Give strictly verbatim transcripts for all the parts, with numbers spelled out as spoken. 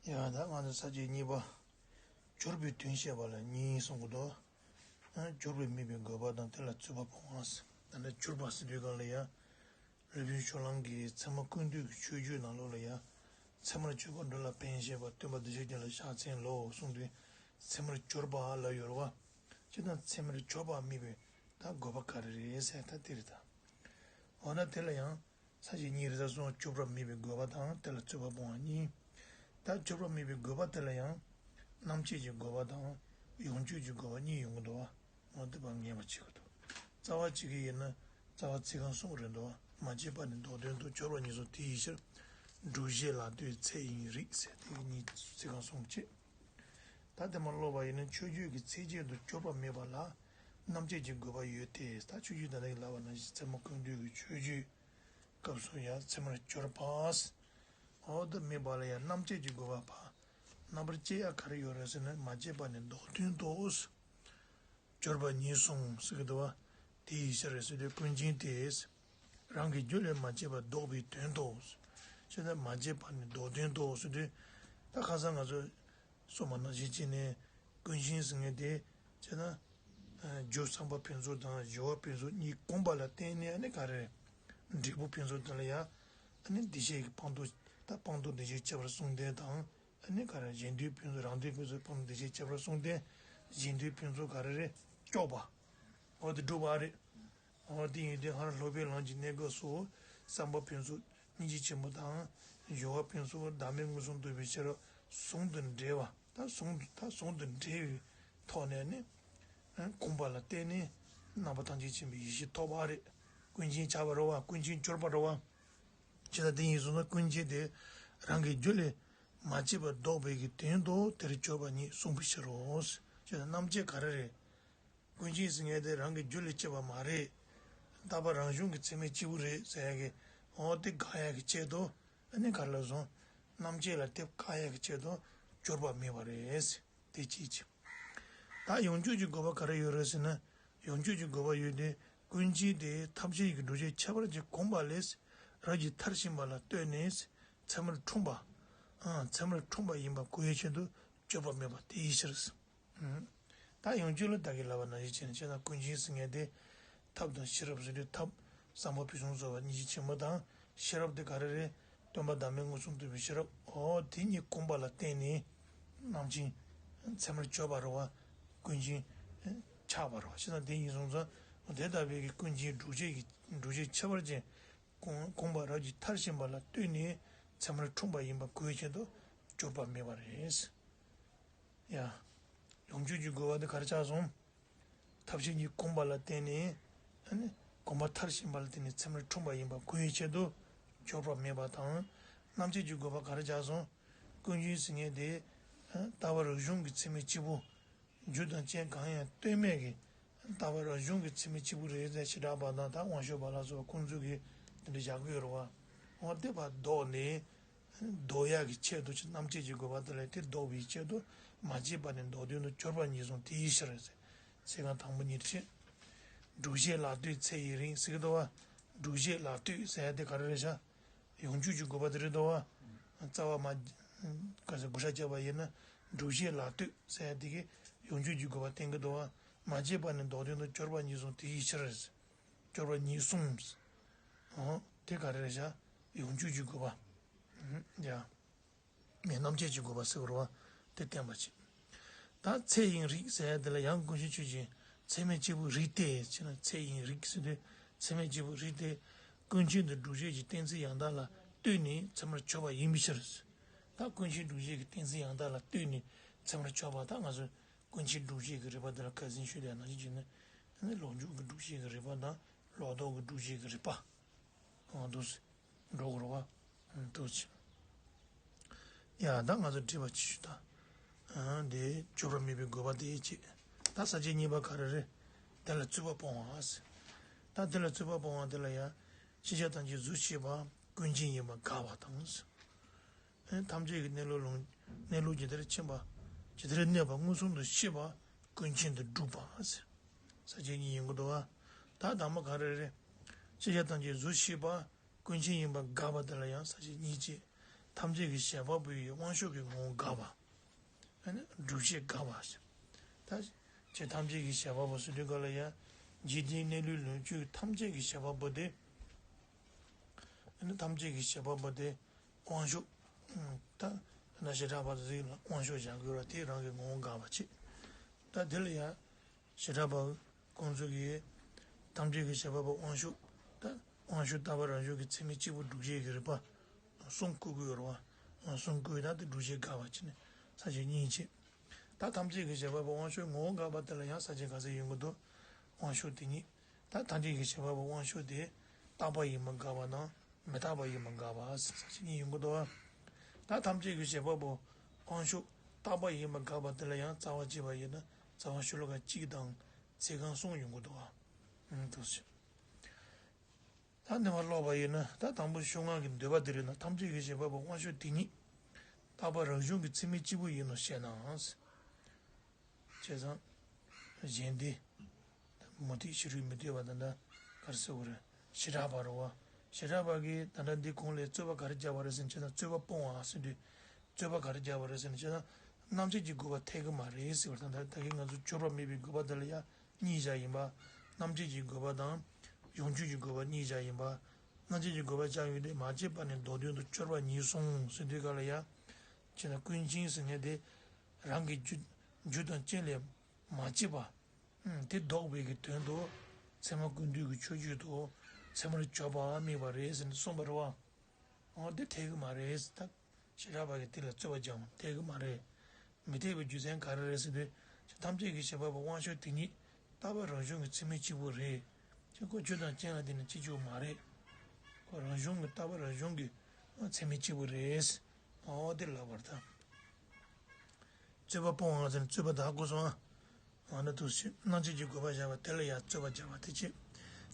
ཡང་ད་ང་ཚོ་ས་བཅད་གཉིས་པ། སྦྱོར་བའི་དོན་བཤད་པ་ལ་གཉིས་གསུང་གི་འདུག། ཨ། སྦྱོར་བས་དམིགས་པའི་དགོས་པ་དང་དེ་ལ་རྩོད་པ་སྤོང་བ། ད་ནི་སྦྱོར་བ་ཟེར་དུས་སྒང་ལ་ཡང་། སློབ་དཔོན་ཕྱོགས་གླང་གིས་ཚད་མ་ཀུན་བཏུས་ཀྱི་མཆོད་བརྗོད་ནང་ལོགས་ལ་ཡང་། ཚད་མར་སྦྱོར་བ་འགྲོ་ལ་ཕན་བཞེད་པ་སྟོན་པ་བདེ་ཆེན་རྒྱལ་ལ་ཕྱག་འཚལ་ལོ་གསུངས་དུས། ཚད་མར་སྦྱོར་བ་ལབ་ཡོད་རེད་བ། སྤྱིར་བཏང་ཚད་མར་སྦྱོར་བ་དམིགས་པའི་ད་དགོས་པ་ག་རེ་རེད་ཟེར་ད་དེ་རེད་ད། འོ་ན་དེ་ལ་ཡང་། ས་བཅད་གཉིས་རེད་ད་གསུངས། སྦྱོར་བར་དམིགས་པའི་དགོས་པ་དང་དེ་ལ་རྩོད་པ་སྤོང་བ་གཉིས། ད་སྦྱོར་བར་དམིགས་པའི་དགོས་པ་དེ་ལ་ཡང་། རྣམ་བཅད་ཀྱི་དགོས་པ་དང་ཡོངས་གཅོད་ཀྱི་དགོས་པ་གཉིས་ཡོང་གི་འདུག་བ། འོ་དེ་བ་ངེས་པ་བྱེད་དགོས་འདུག། རྩ་བ་གཅིག་གི་ཡིན་ན་རྩ་བ་ཚིག་རྐང་གསུམ་རེད་འདུག་བ། མ་དཔྱད་པ་ནི་ལྡོག་དོན་དུ། སྦྱོར་བ་ཉིད་གསུངས་དེ་ཡི་ཕྱིར། སྒྲུབ་བྱེད་ལ་ལྟོས་ཚད་ཡིན་རིགས་ཟེར་དེ་གཉིས་ཚིག་རྐང་གསུམ་བྱེད། ད་དེ་མ་ཀློག་པ་ཡིན་ན་མཆོད་བརྗོད་ཀྱི་ཚིགས་བཅད་དུ་སྦྱོར་བ་དམིགས་པ་ལ་རྣམ་བཅད་ཀྱི་དགོས་པ་ཡོད་དེ། ད་མཆོད་བརྗོད་ད་ལྟ་གི་ལབ་པ་ནང་བཞིན་ཚད་མ་ཀུན་བཏུས་ཀྱི་མཆོད་བརྗོད་སྐབས་སུ་ཡང་ཚད་མར་སྦྱོར་བ། འོ་དེ་དམིགས་པ་ལ་ཡང་རྣམ་བཅད་ཀྱི་དགོས་པ་ཕར། རྣམ་པར་དཔྱད་ཡ་ག་རེ་ཡོད་རེད་ཟེར་ན་མ་དཔྱད་པ་ནི་ལྡོག་དོན་དུ། སྦྱོར་བ་ཉིད་གསུངས་ཟེར་གྱི་འདུག་བ། དེ་ཡི་ཕྱིར་ཟེར་དུས་ཀུན་མཁྱེན་དེས། རང་གི་རྒྱུད་ལས་མ་དཔྱད་པ་ལྡོག་པའི་དོན་དུ། ཞེ་ན་མ་དཔྱད་པ་ནི་ལྡོག་དོན་དུ་ཟེར་དུས། ད་ཁ་སང་ང་ཚོ་གསུངས་པ་ནང་བཞིན་བྱས་ནས་ཀུན་མཁྱེན་ཟེར་མཁན་དེ་བྱས་ན། རྒྱུ་བསམ་པ་ཕུན་ཚོགས་དང་སྦྱོར་བ་ཕུན་ཚོགས་གཉིས་གོམས་པ་ལ་བརྟེན་ནས་ཨ་ནི་ག་རེ། འབྲས་བུ་ཕུན་ཚོགས་དེ་ལ་ཡང་ཨ་ནི་བདེ་གཤེགས་ཀྱི་སྤངས་རྟོགས་ད་སྤངས་རྟོགས་བདེ་གཤེགས་ཁྱད་པར་གསུམ་ལྡན་དང་། ཨ་ནི་ག་རེ་གཞན་དོན་ཕུན་ཚོགས་རང་དོན་ཕུན་ཚོགས་སྤངས་རྟོགས་བདེ་གཤེགས་ཁྱད་པར་གསུམ་ལྡན། གཞན་དོན་ཕུན་ཚོགས་ག་རེ་རེད་སྐྱོབ་པ། འོ་དེ་སྒྲུབ་པ་རེད། འོ་དེ་ཡིན་དུས་སྔར་སློབ་དཔོན་ལམ་གྱི་གནས་སྐབས་སུ་བསམ་པ་ཕུན་ཚོགས་སྙིང་རྗེ་ཆེན་པོ་དང་། སྦྱོར་བ་ཕུན་ཚོགས་བདག་མེད་མངོན་སུམ་རྟོགས་པའི་ཕྱིར་ཟུང་དུ་འབྲེལ་བ་དང་ཟུང་དུ་ད་ཟུང་དུ་འབྲེལ་བའི་ཐོག་ནས་ནི། གོམས་པ་ལ་བརྟེན་ནས་རྣམ་པ་ཐམས་ཅད་མཁྱེན་པའི་ཡེ་ཤེས་ཐོབ་པ་རེད། ཀུན་མཁྱེན་ཆགས་པ་རེད་བ། ཀུན་མཁྱེན་གྱུར་པ་རེད་བ། ཇི་ལྟར་དེ་ཡིན་གསུངས་ན་ཀུན་མཁྱེན་དེ་རང་གི་རྒྱུད་ལས་མ་དཔྱད་པ་ལྡོག་པའི་གི་དོན་དུ་དེར་སྦྱོར་བ་ཉིད་གསུངས་པའི་ཕྱིར་རོ། ཅེས་རྣམ་དཔྱད་ག་རེ་རེད། ཀུན་མཁྱེན་ཟེར་མཁན་དེ་རང་གི་རྒྱུད་ལས་སྐྱེས་པ་མ་རེད། རྟག་པ་རང་བྱུང་གི་ཚད་མས་སྐྱེས་བུ་རེད་ཟེར་ཡ་གི་འོ་དེ་དགག་ཡ་གི་ཆེད་དུ་ཨ་ནི་ག་རེ་ལབ་སོང་། རྣམ་དཔྱད་ལ་དེ་བཀག་ཡ་གི་ཆེད་དུ་སྦྱོར་བ་དམིགས་པ་རེད། དེ་གཅིག་བྱས། ད་ཡོངས་གཅོད་ཀྱི་དགོས་པ་ག་རེ་ཡོད་རེད་ཟེར་ན། ཡོངས་གཅོད་ཀྱི་དགོས་པ་ཡོད་དེ། ཀུན་མཁྱེན་དེ་ཐམས་ཅད་ཀྱི་སྒྲུབ་བྱེད་ཁྱད་པར་ཅན་གོམས་པ་ལས་རབ་ཀྱིས་མཐར་ཕྱིན་པ་ལ་ལྟོས་ནས་ཚད་མར་འཁྲུངས་པ། ཨང་། ཚད་མར་འཁྲུངས་པ་ཡིན་པ་གོ་བའི་ཆེད་དུ་སྦྱོར་བ་དམིགས་པ་དེའི་ཕྱིར། ཨང་། ད་ཡོངས་གཅོད་ལ་ད་གིན་ལབ་པ་ནང་བཞིན་བྱས་ན་བྱས་ན་ཀུན་མཁྱེན་ཟེར་མཁན་དེ་ཐབས་དང་ཤེས་རབ་ཟེར་དུས་ཐབས་བསམ་པ་ཕུན་སུམ་ཚོགས་པ་སྙིང་རྗེ་ཆེན་པོ་དང་། ཤེས་རབ་དེ་ག་རེ་རེད། སྟོན་པ་བདག་མེད་མངོན་སུམ་རྟོགས་པའི་ཤེས་རབ། འོ་དེ་གཉིས་གོམས་པ་ལ་བརྟེན་ནས་རྣམ་མཁྱེན་ཚད་མར་སྦྱོར་བ་རེད་བ། ཀུན་མཁྱེན་ཆགས་པ་རེད་བ། ཞེ་ན་དེ་ཡིན་སོང་ཙང་དེ་ལྟ་བུའི་གི་ཀུན་མཁྱེན་སྒྲུབ་བྱེད་ཀྱི་སྒྲུབ་བྱེད་ཁྱད་པར་ཅན་གོམས་པ་རབ་ཀྱིས་མཐར་ཕྱིན་པ་ལ་ལྟོས་ནས་ཚད་མར་འཁྲུངས་པ་ཡིན་པ་གོ་བའི་ཆེད་དུ་སྦྱོར་བ་དམིགས་པ་རེད། ཡ། ཡོངས་གཅོད་ཀྱི་དགོས་པ་དེ་ག་རེ་ཆགས་སོང་། ཐབས་ཤེས་ཀྱིས་གོམས་པ་ལ་བརྟེན་ནས། ཨ་ནི། གོམས་པ་མཐར་ཕྱིན་པ་ལ་བརྟེན་ནས་ཚད་མར་འཁྲུངས་པ་ཡིན་པ་གོ་བའི་ཆེད་དུ། སྦྱོར་བ་དམིགས་པ་དང་། རྣམ་དཔྱད་ཀྱི་དགོས་པ་ག་རེ་ཆགས་སོང་། ཀུན་མཁྱེན་ཟེར་མཁན་དེ། ཨ། ལྟ་བ་རང་བྱུང་གི་ཚད་མས་སྐྱེས་བུ། རྒྱུ་དང་རྐྱེན་གང་ཡང་ལྟོས་མེད་ཀྱི། ལྟ་བ་རང་བྱུང་གི་ཚད་མས་སྐྱེས་བུ་རེད་ཟེར་བྱེ་བྲག་པ་དང་ད་དབང་ཕྱུག་པ་ལ་སོགས་པ་ཁོང་ཚོས་ཀྱིས་དེ་འདྲ་བཞག་གི་ཡོད་རེད་བ། འོ་དེ་བར་ལྡོག་ནས། ལྡོག་ཡག་གི་ཆེད་དུ་ཅིག་རྣམ་དཔྱད་ཀྱི་དགོས་པ་དེ་ལས་དེ་ལྡོག་པའི་ཆེད་དུ་མ་དཔྱད་པ་ནི་ལྡོག་དོན་དུ་སྦྱོར་བ་ཉིད་གསུངས་དེའི་ཕྱིར་ཟེར། ཚིག་རྐང་དང་པོ་ཉིད་བྱེད། སྒྲུབ་བྱེད་ལ་ལྟོས་ཚད་ཡིན་རིགས་ཟེར་གྱི་འདུག་བ། སྒྲུབ་བྱེད་ལ་ལྟོས་ཟེར་ཡ་དེ་ག་རེ་རེད་ཤག་ཡོངས་གཅོད་ཀྱི་དགོས་པ་དེ་རེད་འདུག་བ། རྩ་བ་མ། ག་ཟེར་དགུ་ཤ་བརྒྱབ་པ་ཡིན་ན་སྒྲུབ་བྱེད་ལ་ལྟོས་ཟེར་ཡ་དེ་གི་ཡོངས་གཅོད་ཀྱི་དགོས་པ་བསྟན་གྱི་འདུག་བ། མ་དཔྱད་པ་ནི་ལྡོག་དོན་དུ་སྦྱོར་བ་ཉིད་གསུངས་དེའི་ཕྱིར། སྦྱོར་བ་ཉིད་གསུངས། འོ། དེ་ག་རེ་རེད་ཤག་ཡོངས་གཅོད་ཀྱི་དགོས་པ། ཡ། མེད་རྣམ་དཔྱད་ཀྱི་དགོས་པ་ཟེར་བ་རེད་བ། དེ་བསྟན་པ་བྱེད། ད་ཚད་ཡིན་རིགས་ཟེར་ཡ་དེ་ལ་ཡང་ཀུན་མཁྱེན་ཆོས་ཀྱི་ཚད་མས་སྐྱེས་བུ་རིགས་ཏེ་ཟེར་ན་ཚད་ཡིན་རིགས་ཟེར་དུས་ཚད་མས་སྐྱེས་བུ་རིགས་ཏེ། ཀུན་མཁྱེན་དུ་སྒྲུབ་བྱེད་ཀྱི་གཏན་ཚིགས་ཡང་དག་ལ་ལྟོས་ནས་ཚད་མར་གྱུར་པ་ཡིན་པའི་ཕྱིར། ད་ཀུན་མཁྱེན་སྒྲུབ་བྱེད་ཀྱི་གཏན་ཚིགས་ཡང་དག་ལ་ལྟོས་ནས་ཚད་མར་གྱུར་པ་ད་ང་ཚོས་ཀུན་མཁྱེན་སྒྲུབ་བྱེད་ཀྱི་རིགས་པ་འདི་ལ་ཁ་སང་ཞུས་དེ་ནང་བཞིན་བྱས་ནས་ལོག་འཇུག་གི་སྒྲུབ་བྱེད་ཀྱི་རིགས་པ་དང་ལོག་ལྡོག་གི་སྒྲུབ་བྱེད་ཀྱི་རིགས་པ། འོ་འདུག་སེ་འགྲོ་དགོས་རེད་བ། འདུག་སེ། ཡ་ད་ང་ཚོ་བྲིས་པ་ཅིག་ཞུ་ད། ཨ་འདི་སྦྱོར་བ་དམིགས་པའི་དགོས་པ་དེ་གཅིག། ད་ས་བཅད་གཉིས་པ་ག་རེ་རེད། དེ་ལ་རྩོད་པ་སྤོང་བ་ཟེར། ད་དེ་ལ་རྩོད་པ་སྤོང་བ་དེ་ལ་ཡང་། ཤེས་བྱ་ཐམས་ཅད་གཟུགས་ཤེས་པ་ཀུན་མཁྱེན་ཡིན་པ་དགག་པ་དང་ཟེར། ཨེ་ཐམས་ཅད་ཀྱི་གནས་ལུགས་ལུང་གནས་ལུགས་ཇི་ལྟར་མཁྱེན་པ། ཇི་ལྟར་གནས་པ་མངོན་སུམ་དུ་ཤེས་པ་ཀུན་མཁྱེན་དུ་སྒྲུབ་པ་ཟེར། ས་བཅད་གཉིས་ཡིན་གྱི་འདུག་བ། ད་དང་པོ་ག་རེ་རེད། ཤེས་བྱ་ཐམས་ཅད་གཟུགས་ཤེས་པ་ཀུན་མཁྱེན་ཡིན་པ་དགག་པ་དེ་ལ་ཡང་ས་བཅད་གཉིས་བྱས། ཐམས་ཅད་ཀྱི་བྱེད་པ་པོ་ཡི་དབང་ཤུགས་ཀྱི་ངོ་བོ་འགག་པ། ཨ་ནི་སྒྲུབ་བྱེད་འགག་པ་ཞེས། ད་ཆོས་ཐམས་ཅད་ཀྱི་བྱེད་པ་པོ་ཟེར་དུས་ག་ལ་ཡང་འཇིག་རྟེན་གནས་ལུགས་ལོངས་སྤྱོད་ཐམས་ཅད་ཀྱི་བྱེད་པ་པོ་དེ། ཨ་ནི་ཐམས་ཅད་ཀྱི་བྱེད་པ་པོ་དེ་དབང་ཤུགས། ད་ན་བྱེ་བྲག་པ་ཟིག་ལ་དབང་ཤུགས་བཞག་དགོས་ར་དེ་རང་གི་ངོ་བོ་འགག་པ་བྱེད། ད་དེ་ལ་ཡང་བྱེ་བྲག་པ་ཁོང་ཚོ་གིས་ཐམས་ཅད་ཀྱི་བྱེད་པ་པོ་དབང་ཤུགས། ད་དབང་ཤུགས་རྟག་པ་རང་བྱུང་གི་ཚད་མས་སྐྱེས་བུ་སྒྲུབ་བྱེད་ཀྱི་རིགས་པ་གསུམ་བཀོད་དགོས་ར་བ། གསུམ་བཀོད་ད་དེ་སྒྲུབ་བྱེད་འགག་པ་བྱེད་ནས་ས་བཅད་གཉིས་བྱེད། ད་ཐམས་ཅད་ཀྱི་བྱེད་པ་པོ་དབང་ཤུགས་ངོ་བོ་འགག་པ་དེ་ལ་ཡང་ས་བཅད་ག་ཚོད་ཡོང་གི་འདུག་དབང་ཤུགས་དེ་ཉིད། ད་ཐམས་ཅད་ཀྱི་བྱེད་པ་པོ་དབང་ཤུགས་དེ་རྟག་པ་ཡིན་པ་འགག་པ་དང་མི་རྟག་པ་ཡིན་པ་འགག་པ་ཟེར་ས་བཅད་གཉིས་ཡོང་གི་འདུག་ད་ཐམས་ཅད་ཀྱི་བྱེད་པ་པོ་དབང་ཤུགས་རྟག་པ་ཡིན་པ་འགག་པ་དེ་ལ་ཡང་རྩ་བ་བྱས་པ་ཡིན་ན་རྩ་བ་ཤོ་ལོ་ཀ་གཅིག་དང་ཚིག་རྐང་གསུམ་ཡོང་གི་འདུག་ཨ། འདུག་ཟེར། ད་འདི་མ་ཀློག་པ་ཡིན་ན་ད་དང་པོ་ཤོག་སྔགས་ཀྱི་འདོད་པ་འདི་རེད་ན་ཐམས་ཅད་ཀྱི་བྱེད་པ་པོ་དབང་ཤུགས་དེ་ཉིད་རྟག་པ་རང་བྱུང་གི་ཚད་མས་སྐྱེས་བུ་ཡིན་ནོ་ཞེ་ན། བྱས་ཙང་། གཞན་སྡེ། མུ་སྟེགས་ཕྱི་རོལ་མུ་སྟེགས་པ་དང་འདྲ་ག་རེ་ཟེར་དགོས་རེད། བྱེ་བྲག་པ་རེད་བ། བྱེ་བྲག་པ་གིས་ད་ལྟ་འདི་གོང་ལས་རྩོད་པ་ག་རེ་རྒྱག་པ་རེད་ཟེར་ན་བྱས་ཙང་རྩོད་པ་སྤོང་བ་ཟེར་དུས། རྩོད་པ་ག་རེ་རྒྱག་པ་རེད་ཟེར་ན་བྱས་ཙང་རྣམ་འབྱེད་ཀྱི་དགོས་པ་འཐད་གི་མ་རེད་ཟེར་བ་དང་ད་ད་གིན་ང་ཚོ་སྦྱོར་བ་མེད་པའི་དགོས་པ་དེ་ལ་ཡང་གཉིས་བཞག་ཡིན་པ། རྣམ་འབྱེད་ཀྱི་དགོས་པ་དང་། ཡོངས་གཅོད་ཀྱི་དགོས་པ་གཉིས་བཞག་ཡིན་པ། རྣམ་འབྱེད་ཀྱི་དགོས་པ་བཞག་ཡོད་དེ་མ་སྐྱེས་པ་ནས་མདོར་བསྡུས་དུ་སྦྱོར་བ་ཉིད་གསུངས་ཟེར་དུས་ག་ལ་ཡང་། བྱས་ན་ཀུན་མཁྱེན་ཟེར་མཁན་དེ། རང་གི་རྒྱུ་རྒྱུ་དང་རྐྱེན་ལས་མ་སྐྱེས་པ། དེ་ལྡོག་པའི་གི་དོན་དུ། ཚད་མ་ཀུན་བཏུས་ཀྱི་ཆོས་བརྒྱུད་དུ། ཚད་མར་གྱུར་པ་དམིགས་པ་རེད་ཟེར་ནས་གསུངས་པ་རེད་བ། འོ་དེ་འཐད་གི་མ་རེད་ད། བྱེ་བྲག་པ་གིས་དེ་ལ་རྩོད་པ་རྒྱག་འཐད་གི་མ་རེད། མི་འཐད་པའི་རྒྱུ་མཚན་ག་རེ་རེད་ཟེར་དུས། ཐམས་ཅད་ཀྱི་བྱེད་པ་པོ་དབང་ཤུགས་དེ་ཉིད་རྟག་པ་རང་བྱུང་གི་ཚད་མས་སྐྱེས་བུ་རེད། ཁོ་རྒྱུ་དང་རྐྱེན་ལ་བརྟེན་ནས་སྐྱེ་རྒྱུ་མ་རེད། ཁོ་རང་བྱུང་གི་རྟག་པ་རང་བྱུང་གི་ཚད་མས་སྐྱེས་བུ་རེད། འོ་དེ་ལབ་པར་ཐལ། རྩོད་པ་སྤོང་བ་ཟེར་ན་རྩོད་པ་དག་དགོས་སོང་ཨ། འོ་ན་དུ་ཞིག་རྣམ་འབྱེད་ཀྱི་དགོས་པ་བཞག་པ་དེ་ལ་ཡང་རྩོད་པ་རྒྱག་པ་དེ་བྱེད།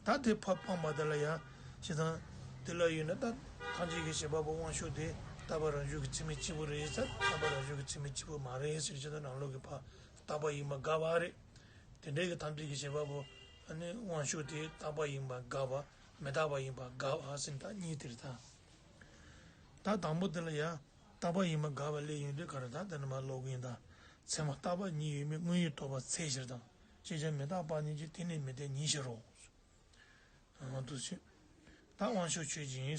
ད་དེ་ཕར་སྤངས་པ་དེ་ལ་ཡང་ཅི་དང་། དེ་ལ་ཡོད་ན་ད་ཐམས་ཅད་ཀྱི་བྱེད་པ་པོ་དབང་ཤུགས་དེ་རྟག་པ་རང་བྱུང་གི་ཚད་མས་སྐྱེས་བུ་རེད་ཟེར་རྟག་པ་རང་བྱུང་གི་ཚད་མས་སྐྱེས་བུ་མ་རེད་ཟེར་ཅི་དང་ནང་ལོགས་ཀྱི་ཕར་རྟག་པ་ཡིན་པ་དགག་པ་རེད། དེ་འདྲའི་གི་ཐམས་ཅད་ཀྱི་བྱེད་པ་པོ་ཨ་ནི་དབང་ཤུགས་དེ་རྟག་པ་ཡིན་པ་དགག་པ་མི་རྟག་པ་ཡིན་པ་དགག་པ་ཟེར་ད་གཉིས་དེ་རེད་ད། ད་དང་པོ་དེ་ལ་ཡང་རྟག་པ་ཡིན་པ་དགག་པ་ལས་ཡོང་དུས་ག་རེ་ད་དེ་ནི་མ་ཀློག་གི་ཡིན་ད། ཚད་མ་རྟག་པ་ཉིད་ཡོད་མིན་དངོས་ཡུལ་རྟོགས་པ་འཚལ་ཕྱིར་དང་། ཤེས་བྱ་མི་རྟག་པ་ཉིད་ཀྱིས་དེ་ནི་མི་བདེན་ཉིད་ཕྱིར་རོ། འོ་དུ་ཞིག་ད་དབང་ཤུགས་ཆོས་ཅན།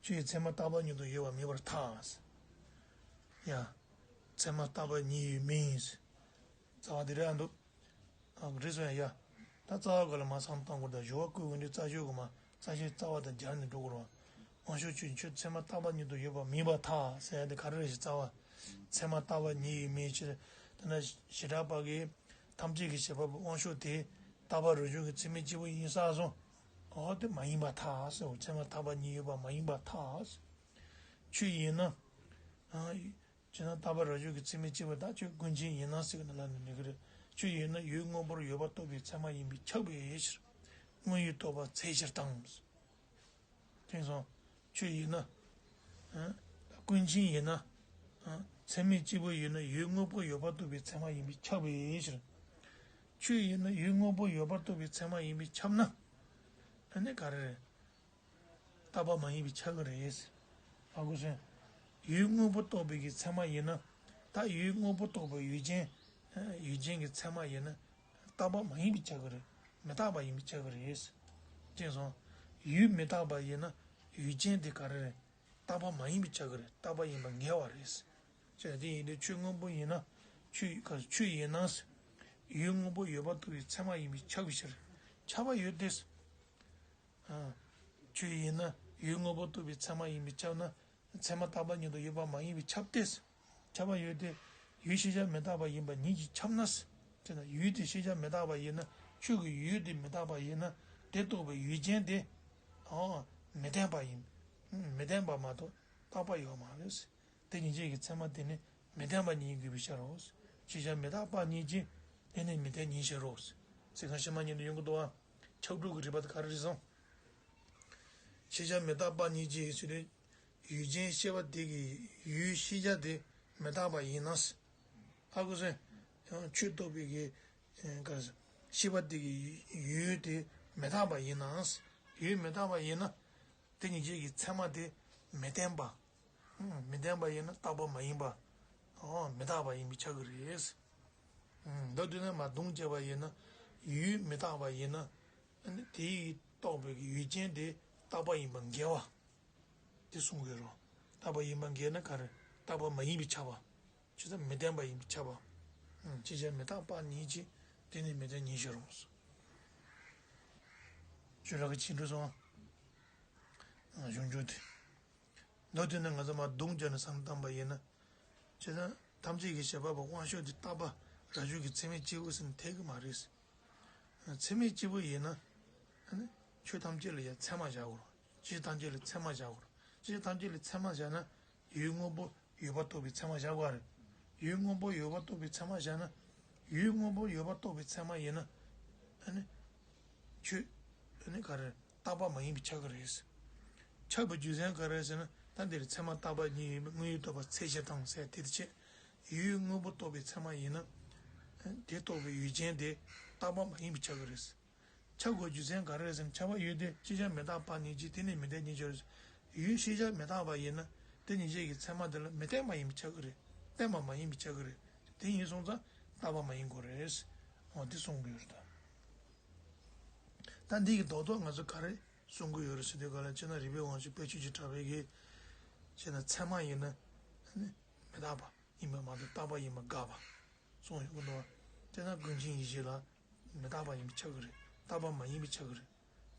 ཆོས་ཡིན་ཚད་མ་རྟག་པ་ཉིད་དུ་ཡོད་པ་མིན་པར་ཐལ། ཡ། ཚད་མ་རྟག་པ་ཉིད་ཡོད་མིན། རྩ་བ་དེ་རེད་འདུག་ཨ་རེད་སོང་ཡ་ཡ། ད་རྩ་བ་ག་ལ་མ་བསམ་བཏང་དགོས་ད་སྦྱོར་བ་བཀོད་འོན་ཏེ་རྩ་ཤོག་གི་མ་རྩ་ཤོག་རྩ་བ་དང་སྦྱར་ནས་འགྲོ་དགོས་རེད་བ། དབང་ཤུགས་ཆོས་ཆོས་ཚད་མ་རྟག་པ་ཉིད་དུ་ཡོད་པ་མིན་པར་ཐལ་ཟེར་ཡ་དེ་ག་རེ་རེད་ཞེ་རྩ་བ། ཚད་མ་རྟག་པ་ཉིད་ཡོད་མིན་ཕྱིར། དེ་ན་བྱེ་བྲག་པ་གིས་ཐམས་ཅད་ཀྱི་བྱེད་པ་པོ་དབང་ཤུགས་དེ་རྟག་པ་རང་བྱུང་གི་ཚད་མས་སྐྱེས་བུ་ཡིན་ས་སོང་། འོ་དེ་མ་ཡིན་པར་ཐལ་ཟེར་བ་ཚད་མ་རྟག་པ་ཉིད་ཡོད་པ་མ་ཡིན་པར་ཐལ། ཆོས་ཡིན་ན། ཨ། བྱས་ན་རྟག་པ་རང་བྱུང་གི་ཚད་མས་སྐྱེས་པ་དག་ཆོས་ཀུན་མཁྱེན་ཡིན་ན་ཟེར་གི་ན་ལ་ནི་མི་དགོས་རེད། ཆོས་ཡིན་ན་ཡུལ་དངོས་པོར་ཡོད་པར་རྟོགས་པའི་ཚད་མ་ཡིན་པས་ཁྱབ་པའི་ཕྱིར། དངོས་ཡུལ་རྟོགས་པ་འཚལ་ཕྱིར་དང་། དེང་སང་ཆོས་ཡིན་ན། ཨ། ཀུན་མཁྱེན་ཡིན་ན། ཨ། ཚད་མས་སྐྱེས་བུ་ཡིན་ན་ཡུལ་དངོས་པོར་ཡོད་པར་རྟོགས་པའི་ཚད་མ་ཡིན་པས་ཁྱབ་པའི་ཕྱིར། ཆོས་ཡིན་ན་ཡུལ་དངོས་པོར་ཡོད་པར་རྟོགས་པའི་ཚད་མ་ཡིན་པས་ཁྱབ་ན། ཨ་ནི་ག་རེ་རེད། རྟག་པ་མ་ཡིན་པས་ཁྱབ་ཀྱི་རེད། ཧ་གོ་སོང་། ཡུལ་དངོས་པོ་རྟོགས་པའི་གི་ཚད་མ་ཡིན་ན། ད་ཡུལ་དངོས་པོ་རྟོགས་པའི་ཡུལ་ཅན། ཡུལ་ཅན་གྱི་ཚད་མ་ཡིན་ན། རྟག་པ་མ་ཡིན་པས་ཁྱབ་ཀྱི་རེད། མི་རྟག་པ་ཡིན་པས་ཁྱབ་ཀྱི་རེད། ཅེས་སོང་། ཡུལ་མི་རྟག་པ་ཡིན་ན། ཡུལ་ཅན་དེ་ག་རེ་རེད། རྟག་པ་མ་ཡིན་པས་ཁྱབ་ཀྱི་རེད། རྟག་པ་ཡིན་པ་ངེས་པ་རེད། ཅེས་དེ་ཡིན་དུས་ཆོས་དངོས་པོ་ཡིན་ན། ཆོས་ག་ཆོས་ཡིན་ན། ཡུལ་དངོས་པོ་ཡོད་པར་རྟོགས་པའི་ཚད་མ་ཡིན་པས་ཁྱབ་པའི་ཕྱིར། ཁྱབ་པ་ཡོད་དེ། ཨ། ཆོས་ཡིན་ན་ཡུལ་དངོས་པོ་རྟོགས་པའི་ཚད་མ་ཡིན་པས་ཁྱབ་ན། ཚད་མ་རྟག་པ་ཉིད་དུ་ཡོད་པ་མ་ཡིན་པས་ཁྱབ་སྟེ། ཁྱབ་པ་ཡོད་དེ། ཡུལ་ཤེས་བྱ་མི་རྟག་པ་ཡིན་པ་ཉིད་ཀྱིས་ཁྱབ་ན། དེ་ན་ཡུལ་དེ་ཤེས་བྱ་མི་རྟག་པ་ཡིན་ན་ཆོས་ཀྱི་ཡུལ་དེ་མི་རྟག་པ་ཡིན་ན་དེ་རྟོགས་པའི་ཡུལ་ཅན་དེ། ཨོ། མི་བདེན་པ་ཡིན། མི་བདེན་པ་མ་གཏོགས་རྟག་པ་ཡོད་མ་རེད། དེ་ཉིད་ཅན་གྱི་ཚད་མ་དེ་ནི་མི་བདེན་པ་ཉིད་ཡིན་དགོས་པའི་ཕྱིར་རོ། ཤེས་བྱ་མི་རྟག་པ་ཉིད་ཀྱིས་དེ་ནི་མི་བདེན་ཉིད་ཕྱིར་རོ། ཚིག་རྐང་ཕྱི་མ་གཉིས་དུ་ཡོང་གི་འདུག་ཨ། ཁྱབ་འགྲོ་གི་རིགས་པ་དེ་ག་རེ་རེད་སོང་། ཤེས་བྱ་མི་རྟག་པ་ཉིད་ཀྱིས་ཟེར་དུས། ཡུལ་ཅན་ཤེས་པ་དེ་གི་ཡུལ་ཤེས་བྱ་དེ་མི་རྟག་པ་ཡིན་ན། ཧ་གོ་སོང་། ཡང་ཆོས་རྟོགས་པའི་གི་ག་རེ་ཤེས་པ་དེ་གི་ཡུལ་དེ་མི་རྟག་པ་ཡིན་ན། ཡུལ་མི་རྟག་པ་ཡིན་ན། དེ་ཉིད་ཅན་གྱི་ཚད་མ་དེ་ མི་བརྟན་པ། ཨང་། མི་བརྟན་པ་ཡིན་ན་རྟག་པ་མ་ཡིན་པ། ཨོ། མི་རྟག་པ་ཡིན་པས་ཁྱབ་ཀྱི་རེད། ཨང་། མདོར་བསྡུས་ན་མར་སྡོམ་བྱས་པ་ཡིན་ན། ཡུལ་མི་རྟག་པ་ཡིན་ན། ཨ་ནི་དེ་ཡིས་རྟོགས་པའི་ཡུལ་ཅན་དེ་རྟག་པ་ཡིན་པ་འགལ་བ། དེ་གསུང་གི་ཡོད་རེད། རྟག་པ་ཡིན་པ་འགལ་ན་ག་རེ། རྟག་པ་མ་ཡིན་པས་ཁྱབ་པ། ཇི་ལྟར་མི་བརྟན་པ་ཡིན་པས་ཁྱབ་པ། ཨང་། ཅིའི་ཕྱིར་མི་རྟག་པ་ཉིད་ཀྱིས། དེ་ནི་མི་བརྟན་ཉིད་ཕྱིར་རོ། ཞུ་རག་གི་ཕྱིན་འགྲོ་སོང་། ཨང་། གཞུང་འཇུག་དེ། མདོར་བསྡུས་ན་ང་ཚོ་མར་སྡོམ་བརྒྱབ་ནས་བསམ་བློ་བཏང་པ་ཡིན་ན། བྱས་ཙང་ཐམས་ཅད་ཀྱི་བྱེད་པ་པོ་དབང་ཕྱུག་དེ་རྟག་པ་རང་བྱུང་གི་ཚད་མས་སྐྱེས་བུ་ཟེར་ནས་འཐད་ཀྱི་མ་རེད། ཚད་མས་སྐྱེས་བུ་ཡིན་ན། ཨ་ནི་ཆོས་ཐམས་ཅད་ལ་ཡང་ཚད་མ་བཞག་དགོས་རེད། ཅི་ཐམས་ཅད་ལ་ཚད་མ་བཞག་དགོས་རེད། ཅི་ཐམས་ཅད་ལ་ཚད་མ་བཞག་ན། ཡུལ་དངོས་པོ་ཡོད་པ་རྟོགས་པའི་ཚད་མ་བཞག་དགོས་རེད། ཡུལ་དངོས་པོ་ཡོད་པ་རྟོགས་པའི་ཚད་མ་བཞག་ན། ཡུལ་དངོས་པོ་ཡོད་པ་རྟོགས་པའི་ཚད་མ་ཡིན་ན། ཨ་ནི་ཆོས། ཨ་ནི་ག་རེ། རྟག་པ་མ་ཡིན་པས་ཁྱབ་ཀྱི་རེད། ཁྱབ་པའི་རྒྱུ་མཚན་ག་རེ་ཟེར་ན། ད་འདིར་ཚད་མ་རྟག་པ་ཉིད་ཡིན་པས་དངོས་ཡུལ་རྟོགས་པ་ཚད་གཞིར་བཏང་ཟེར་དེ་དེ་བྱས། ཡུལ་དངོས་པོ་རྟོགས་པའི་ཚད་མ་ཡིན་ན། དེ་རྟོགས་པའི་ཡུལ་ཅན་དེ་རྟག་པ་མ་ཡིན་པས་ཁྱབ་ཀྱི་རེད། ཁྱབ་དགོས་རྒྱུ་མཚན་ག་རེ་རེད་ཟེར་ན། ཁྱབ་པ་ཡོད་དེ། ཤེས་བྱ་མི་རྟག་པ་ཉིད་ཀྱིས། དེ་ནི་མི་བརྟན་ཉིད་ཕྱིར་རོ། ཡུལ་ཤེས་བྱ་མི་རྟག་པ་ཡིན་ན། དེ་ཉིད་ཅན་གྱི་ཚད་མ་དེ་ལ་མི་བརྟན་པ་ཡིན་པས་ཁྱབ་ཀྱི་རེད། བརྟན་པ་མ་ཡིན་པས་ཁྱབ་ཀྱི་རེད། དེ་ཡིན་སོང་ཙང་རྟག་པ་མ་ཡིན་དགོས་རེད། འོ་དེ་གསུང་གི་ཡོད་རེད་ད། ད་འདི་གི་རྡོག་རྡོག་ང་ཚོ་ག་རེ་གསུང་གི་ཡོད་རེད་ཟེར་དུས་ག་ལ་ཅི་ན། རིགས་པའི་དབང་ཕྱུག་དཔེ་ཆོས་ཀྱི་གྲགས་པས་ཀྱི། ཅི་ན་ཚད་མ་ཡིན་ན་ནི་མི་རྟག་པ་ཡིན་པ་མ་གཏོགས་རྟག་པ་ཡིན་པ་དགག་པ་གསུངས་ཡོང་གི་འདུག་བ། དེས་ན་ཀུན་མཁྱེན་ཡེ་ཤེས་ལ་མི་རྟག་པ་ཡིན་པས་ཁྱབ་ཀྱི་རེད། རྟག་པ་མ་ཡིན་པས་ཁྱབ་ཀྱི་རེད།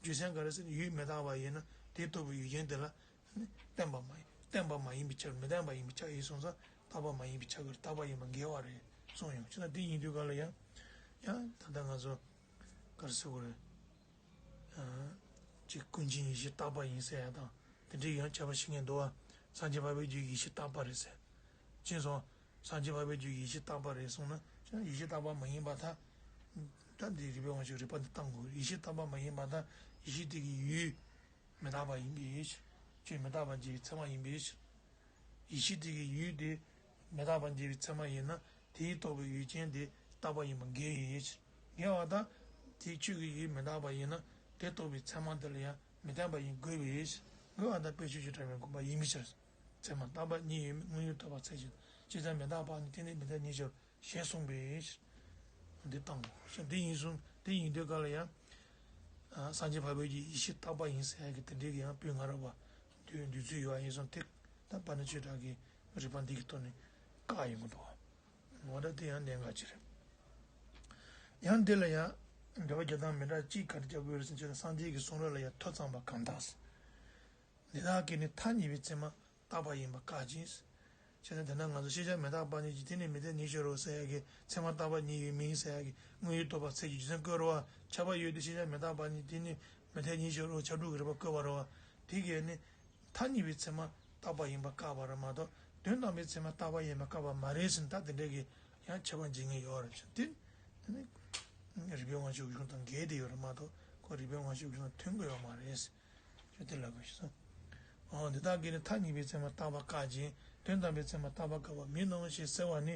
རྒྱུ་མཚན་ག་རེ་ཟེར་ན། ཡུལ་མི་རྟག་པ་ཡིན་ན་དེ་རྟོགས་པའི་ཡུལ་ཅན་དེ་ལ་ནི་བརྟན་པ་མ་ཡིན། བརྟན་པ་མ་ཡིན་པས་ཁྱབ། མི་བརྟན་པ་ཡིན་པས་ཁྱབ་ཡིན་སོང་ཙང་རྟག་པ་མ་ཡིན་པས་ཁྱབ་ཀྱི་རེད། རྟག་པ་ཡིན་པ་འགལ་བ་རེད་གསུངས་ཡོང་། ཅི་ན་དེ་ཡིན་དུས་ག་ལ་ཡང་། ཡང་ད་ལྟ་ང་ཚོ་ག་རེ་ཟེར་དགོས་རེད། ཅིག་ཀུན་མཁྱེན་ཡེ་ཤེས་རྟག་པ་ཡིན་ཟེར་ཡ་དང་དེ་འདྲའི་ཡང་ཁྱད་པར་ཕྱེ་མཁན་འདུག་བ། སངས་རྒྱས་འཕགས་པའི་རྒྱུད་ཡེ་ཤེས་རྟག་པ་རེད་ཟེར། ཅེས་སོ། སངས་རྒྱས་འཕགས་པའི་རྒྱུད་ཡེ་ཤེས་རྟག་པ་རེད་གསུངས་ན། ཡེ་ཤེས་རྟག་པ་མ་ཡིན་པར་ཐལ། ད་འདི་རིགས་པའི་དབང་ཕྱུག་རིགས་པ་འདི་བཏང་དགོས། ཡེ་ཤེས་རྟག་པ་མ་ཡིན་པར་ཐལ། ཡེ་ཤེས་དེ་གི་ཡུལ་མི་རྟག་པ་ཡིན་པའི་ཕྱིར། ཆོས་མི་རྟག་པ་འཇལ་བའི་ཚད་མ་ཡིན་པའི་ཕྱིར། ཡེ་ཤེས་དེ་གི་ཡུལ་དེ་མི་རྟག་པ་འཇལ་བའི་ཚད་མ་ཡིན་ན། དེས་རྟོགས་པའི་ཡུལ་ཅན་དེ་རྟག་པ་ཡིན་པ་འགལ་བའི་ཕྱིར། འགལ་བ་དང་། དེ་ཆོས་ཀྱི་ཡུལ་མི་རྟག་པ་ཡིན་ན་དེ་རྟོགས་པའི་ཚད་མ་དེ་ལ་ཡང་མི་བརྟན་པ་ཡིན་དགོས་པའི་ཕྱིར། འགལ་བ་དང་། དཔེ་ཆོས་ཀྱི་གྲགས་པས་དགོངས་པ་ཡིན་པའི་ཕྱིར། ཚད་མ་རྟག་པ་ཉིད་ཡོད་མེད་དངོས་ཡུལ་རྟོགས་པ་ཚད་གཞིར། ཅི་ལྟར་མི་རྟག་པ་ཉིད་དེ་ནི་མི་བརྟན་ཉིད་ཕྱིར་རོ་ཞེས་གསུངས་པའི་ཕྱིར། འདི་བཏང་དགོས། འདི་ཡིན་གསུངས། དེ་ཡིན་དུས་ག་ལ་ཡང་། ཨ། སངས་རྒྱས་འཕགས་པའི་རྒྱུད་ཡེ་ཤེས་རྟག་པ་ཡིན་ཟེར་ཡ་གི་དེ་འདྲའི་གི་ཡང་བོད་སྔ་རབས་པ་འདུས་འདུས་ཚུལ་ཡོད་པ་ཡིན་སོང་། དེ་ད་པཎ་ཆེན་ཆོས་གྲགས་ཀྱི་རིགས་པ་འདི་གི་ཐོག་ནས་བཀག་ཡོང་གི་འདུག་བ། འོ་ད་དེ་ཡང་གནད་འགག་ཅིག་རེད། ཡང་འདི་ལ་ཡང་འགྲེལ་པ་རྒྱག་སྟངས་མི་འདྲ་གཅིག་ག་རེ་རྒྱག་དགོས་རེད་ཟེར་ན། སངས་རྒྱས་ཀྱི་གསུང་རབ་ལ་ཡང་ཐོ་འཚམས་པ་གང་དག་ཟེར། འདི་དག་གིས་ནི་མཐའ་གཉིས་པའི་ཚད་མ་རྟག་པ་ཡིན་པ་བཀག་ཅིང་། བྱས་ན་དེ་ན་ང་ཚོ་ཤེས་བྱ་མི་རྟག་པ་ཉིད་ཀྱིས་དེ་ནི་མི་བརྟན་ཉིད་ཕྱིར་རོ་ཟེར་ཡ་གི། ཚད་མ་རྟག་པ་ཉིད་ཡོད་མིན་ཟེར་ཡ་གི་དངོས་ཡུལ་རྟོགས་པ་ཚད་ཀྱི་རྒྱུ་མཚན་བཀོད་རོགས། ཁྱབ་པ་ཡོད་དེ། ཤེས་བྱ་མི་རྟག་པ་ཉིད་དེ་ནི་མི་བརྟན་ཉིད་ཕྱིར་རོ། ཁྱབ་འགྲོ་གི་རིགས་པ་བཀོད་པ་རོ། དེ་གས་ནི་མཐའ་གཉིས་པའི་ཚད་མ་རྟག་པ་ཡིན་པ་བཀག་པ་རེད་མ་གཏོགས། དོན་དམ་པའི་ཚད་མ་རྟག་པ་ཡིན་པ་བཀག་པ་མ་རེད་ཟེར་ན། ད་དེ་འདྲ་གི་ཡང་ཁྱབ་པ་འབྱེད་མཁན་ཡོད་རེད་ཟེར། དེ་ནི་རིགས་པའི་དབང་ཕྱུག་གཞུང་དང་འགལ་བསྡད་ཡོད་རེད་མ་གཏོགས། ཁོ་རིགས་པའི་དབང་ཕྱུག་གཞུང་དང་མཐུན་གྱི་ཡོད་མ་རེད། ཅོ་དེ་ལ་གོ་ཤེས་སོང་། འོ་འདི་དག་གིས་ནི་མཐའ་གཉིས་པའི་ཚད་མ་རྟག་པ་བཀག་ཅིང་། དོན་དམ་པའི་ཚད་མ་རྟག་པ་བཀག་པ་མིན་ནོ་ཞེས་ཟེར་བ་ནི།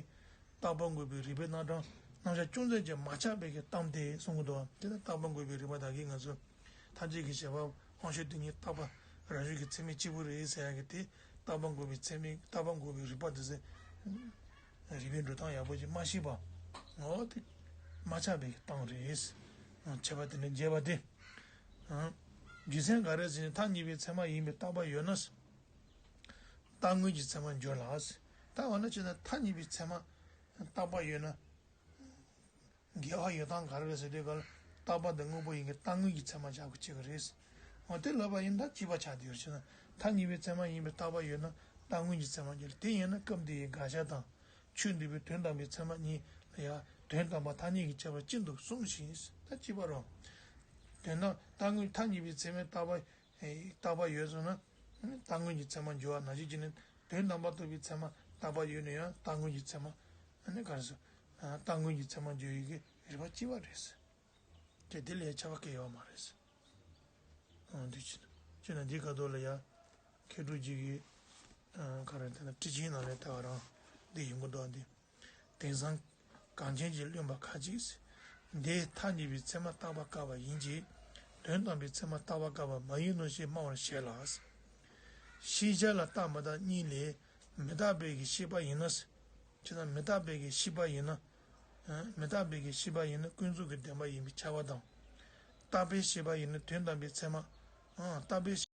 རྟག་པ་འགོག་པའི་རིགས་པའི་རྣམ་གྲངས་རྣམ་གཞག་ཅུང་ཟད་ཀྱང་མ་ཁྱབ་པའི་གི་གཏམ་སྟེ་གསུང་གི་འདུག་དེ་ལྟར་རྟག་པ་འགོག་པའི་རིགས་པ་དག་གིས་ང་ཚོ་ཐམས་ཅད་ཀྱི་བྱེད་པ་དབང་ཕྱུག་དེ་ཉིད་རྟག་པ་རང་བྱུང་གི་ཚད་མས་སྐྱེས་བུ་རེད་ཟེར་ཡ་གི་དེ། རྟག་པ་འགོག་པའི་ཚད་མས། རྟག་པ་འགོག་པའི་རིགས་པ་དེ་ཚོ་རིགས་པའི་འགྲོ་སྟངས་ཡག་པོ་ཅིག་མ་ཤེས་པ། འོ་དེ་མ་ཁྱབ་པའི་གི་གཏམ་རེད། ཁྱབ་པ་དེ་འདྲ་འཇལ་བ་དེ། རྒྱུ་མཚན་ག་རེ་ཟེར་ན། མཐའ་གཉིས་པའི་ཚད་མ་ཡིན་པའི་རྟག་པ་ཡོད་ན། རྟག་དངོས་ཀྱི་ཚད་མར་འགྱུར་ལ། ད་འོ་ན་བྱས་ན་མཐའ་གཉིས་པའི་ཚད་མ་རྟག་པ་ཡོད་ན། འགལ་བ་ཡོད་སྟངས་ག་རེ་རེད་ཟེར་དུས་ག་ལ། རྟག་པ་དེ་དངོས་པོ་ཡིན་གྱི། རྟག་དངོས་ཀྱི་ཚད་མ་བཞག་དགོས་ཀྱི་རེད། འོ་དེ་ལབ་པ་ཡིན་ན་ད་གཅིག་པ་ཆགས་བསྡད་ཡོད་རེད། བྱས་ན་མཐའ་གཉིས་པའི་ཚད་མ་ཡིན་པའི་རྟག་པ་ཡོད་ན་རྟག་དངོས་ཀྱི་ཚད་མར་འགྱུར། དེ་ཡིན་ན་སྐབས་འདི་ཡི་དགག་བྱ་དང་། ཆོས་འདུལ་བའི་དོན་དམ་པའི་ཚད་མ་གཉིས་ལ་ཡང་དོན་དམ་པར་ཐ་སྙད་ཀྱི་ཁྱད་པར་ཅི་འདུག་གསུངས་ཤིང་། ད་གཅིག་པ་རོ། དོན་དམ་རྟག་དངོས་མཐའ་གཉིས་པའི་ཚད་མའི་རྟག་པ། རྟག་པ་ཡོད་སོང་ན། རྟག་དངོས་ཀྱི་ཚད་མར་འགྱུར་བ་ནང་བཞིན་གྱི་ནི། དོན་དམ་པར་རྟོགས་པའི་ཚད་མ་རྟག་པ་ཡོད་ན་ཡང་རྟག་དངོས་ཀྱི་ཚད་མ། ཨ་ནི་ག་རེ་ཟེར། རྟག་དངོས་ཀྱི་ཚད་མར་འགྱུར་ཡི་གེ་རིགས་པ་གཅིག་པ་རེད། དེ་དེ་ལས་ཁྱད་པར་གང་ཡོད་མ་རེད། འདི་ཅི་ཅི་ན་འདི་ག་དོ་ལ་ཡ། མཁས་གྲུབ་རྗེ་གི། ག་རེ་དེ་ན་ཊཱིཀ་ཆེན་ནང་ལས་ལྟ་བ་རང་འདི་ཡོང་གི་འདུག་འདི། དེང་སང་གངས་ཅན་གྱིས་བླུན་པ་ཁ་ཅིག། འདིས་མཐའ་གཉིས་པའི་ཚད་མ་རྟག་པ་བཀག་པ་ཡིན་གྱི། དོན་དམ་པའི་ཚད་མ་རྟག་པ་བཀག་པ་མ་ཡིན་ནོ་ཞེས་སྨྲ་བར་བྱེད་ལ། ཤེས་བྱ་ལ་བརྟགས་པ་དང་གཉིས་ལས། མི་རྟག་པའི་གི་ཤེས་པ་ཡིན་ན། ཇི་ལྟར་མི་རྟག་པའི་གི་ཤེས་པ་ཡིན་ན། ཨ། མི་རྟག་པའི་གི་ཤེས་པ་ཡིན་ན་ཀུན་རྫོབ་ཀྱི་བདེན་པ་ཡིན་པས་ཁྱབ་པ་དང་། རྟག་པའི་ཤེས་པ་ཡིན་ན་དོན་དམ་པའི་ཚད་མ། ཨ། རྟག་པའི་